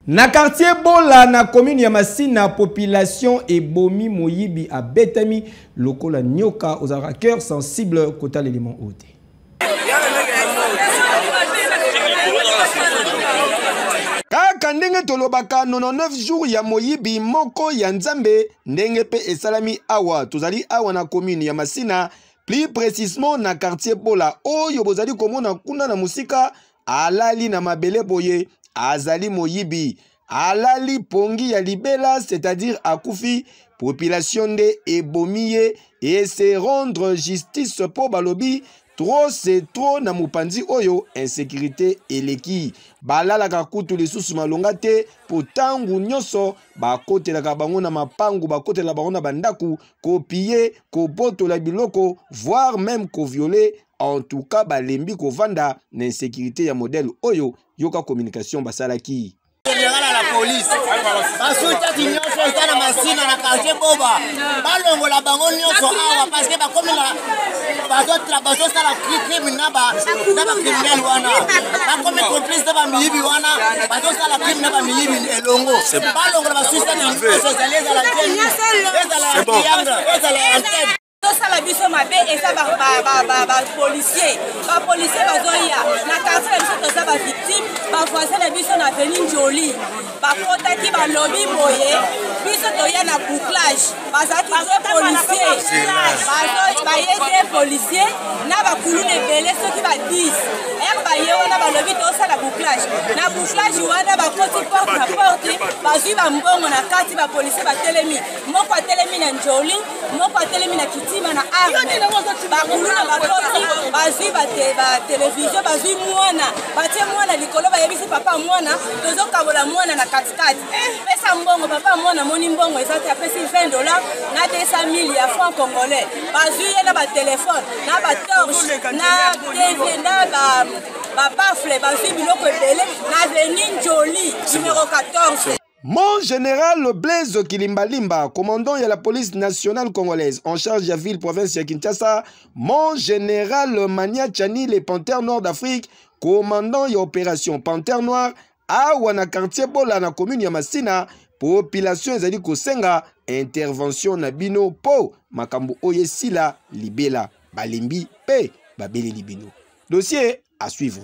Na quartier Bola na commune ya Masina, population ebomi moyibi abetami lokola nyoka. Ozalaka cœur sensible kotala elimo oyo te. Kaka ndenge tolobaka 99 jours ya moyibi moko ya Nzambe, ndenge mpe esalami awa. Tozali awa na commune ya Masina, plus précisément na quartier Bola, oyo bozali komona kuna na mosika. Alali na mabele boye, azali moyibi, alali pongi ya libela, c'est-à-dire akufi. Population nde ebomi ye et se rendre justice mpo balobi trop c'est trop. Na mopanzi oyo insécurité eleki, balalaka kutu lisusu malonga te, mpo ntango nyonso bakotelaka bango na mapangu, bakotelaka bango na bandako, kopie, kobotola biloko, voire même kovioler. En tout cas balembi kovanda na insécurité ya modèle oyo. Yoka communication basalaki. Général à la police, basutaki nyonso eza na Masina na quartier Boba, balongola bango nyonso awa parce que bakomi na bazosala crime na bacriminel wana, bakomi complice na bamiyibi wana, bazosala crime na bamiyibi elongo. Balongola basusaki nyonso, ezali ezala ezala ya triangle, ezala ya antenne. Tosala biso mabe eza bapolicier, bapolicier bazoya na quartier na biso, toza bavictime. Bavoisin na biso na avenue Njoli bakotaki, balobi boye, biso toya na bouclage, bazalaki deux policier, baye deux policier na bakuluna ebele, soki ba 10 ere baye wana, balobi tosala bouclage. Na bouclage wana bakoti porte na porte, bazwi bambongo na kati. Bapolicier batelemi, moko atelemi na Njoli, moko atelemi na Kitima na arme. Bakuluna bakoti, bazwi batelevizio, bazwi mwana, batie mwana likolo, bayebisi papa mwana: "Tozokabola mwana na katikati, pesa mbongo." Papa mwana amoni mbongo eza te, apesi 20 $ na 200 000 ya franc congolais. Bazwi ye na batelefone, na batorche, na TV, na babaffle, bazwi biloko ebele na avenue Njoli numéro 14. Mon général Blaise Kilimbalimba, commandant de la police nationale congolaise en charge de la ville province de Kinshasa, mon général Mania Chani, les Panthères Noires d'Afrique, commandant de opération Panthère Noire, awa na quartier Bola na commune ya Masina, population ezali kosenga intervention na bino po makambo oyo esila libela. Balembi pe babeleli bino. Dossier à suivre.